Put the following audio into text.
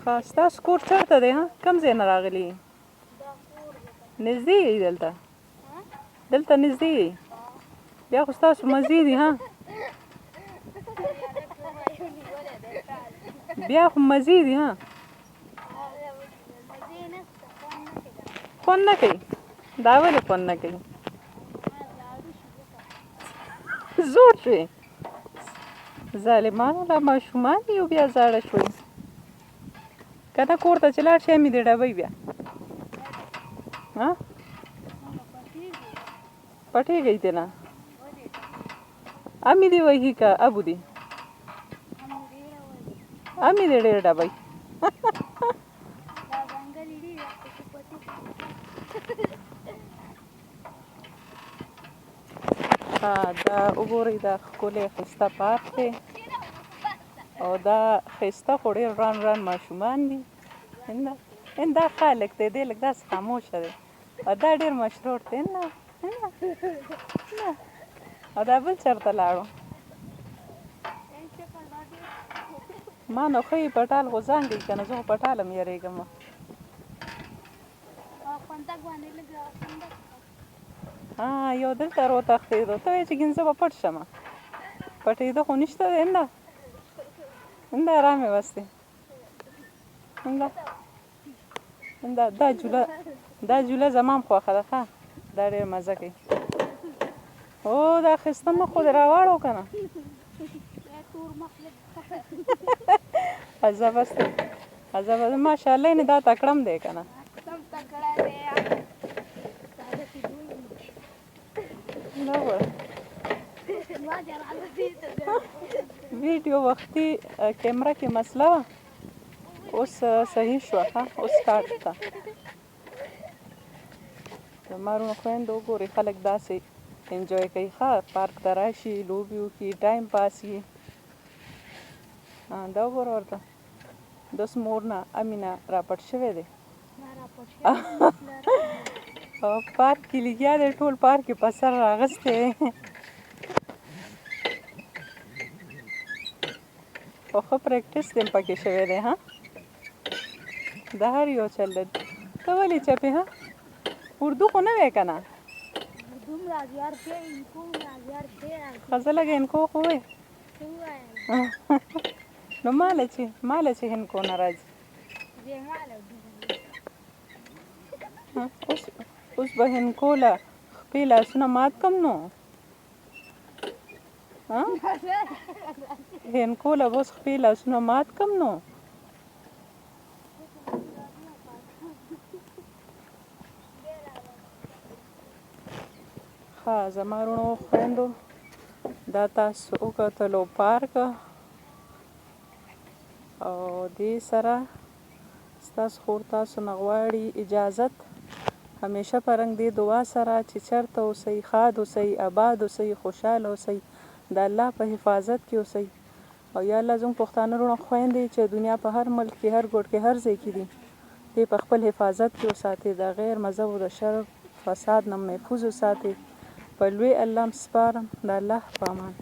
ښه، ستاسو کور چېرته دی؟ ها، کوم ځای نه راغلي؟ نږدې یئ دلته؟ دلته نږدې یئ؟ بیا خو ستاسو مزې دي. ها، بیا خو مزې دي. ها، خوند نه کوي؟ دا ولې خوند نه کوي؟ زوړ شوې ظالمانو، لا ماشومان یو، بیا زاړه شوي که نه؟ کور ته چې لاړ شي مې دې ډبوي بیا. ها، پټېږئ دې نه؟ امي دې وهي که ابو دې؟ امي دې ډېر ډبوي. ها، دا وګورئ، دا ښکلی ښایسته پارک دی او دا ښایسته خو ډېر وران وران ماشومان دي. دا ښه هلک دی، دی لږ داسې خاموشه دی او دا ډېر مشرور دی. نه نه، او دا بل چېرته لاړو؟ ما نو ښه یې پټال خو ځان کوي که نه، زه خو پټال هم یېرېږم. ها، یو دلته روتښتېدو، ته وایې چې ګین زه به پټ شم، پټېده خو نشته دی. انده انده آرام یې وستې. انده انده، دا جوله، دا جوله زما هم خوښه ده. ښه، دا ډېر مزه کوي. او دا ښایسته مخ خو دې راواړو که نه؟ عجب است، عجب. ماشاءالله، نه دا تکړه هم دی که نه؟ دا وګوره، ویډیو وختي کیمره کې مسله وه، اوس صحیح شوه. ښه، اوس سټارټ ده. زما وروڼو خویندو، وګورئ، خلک داسې انجوای کوي. ښه، پارک ته راشي، لوبې وکړي، ټایم پاس یي. دا وګوره ورته، د اوس مور نه امینه راپټ شوی دی او پارک کې لګیا دی، ټول پارک یې په سر راغستی دی. خو ښه پریکټس دې هم پکې شوی دی. ها، د هر یو چل دی. ته ولې چپې؟ ها، اردو خو نه وې که نه؟ ښه، زه لږه هندکو خو وې نو ماله چې هندکو نه راځي. اوس اوس به هندکو له خپې لاسونه مات کم نو. ها، هندکو له اوس خپې لاسونه مات کم نو. ښه، زما وروڼو خویندو، دا تاسو وکتلو پارک او دې سره ستاسو خور تاسو نه غواړي اجازت، همیشه په رنګ دې دعا سره چې چرته اوسئ، ښاد اوسئ، آباد اوسئ، خوشحاله اوسئ، د الله په حفاظت کې اوسئ. او یا الله، زموږ پښتانه وروڼه خویندې چې دنیا په هر ملک کې، هر ګوټ کې، هر ځای کې دي، دې په خپل حفاظت کې وساتي، د غیر مذهب د شر فساد نه محفوظ وساتي. په لوی الله سپارم، د الله په امان.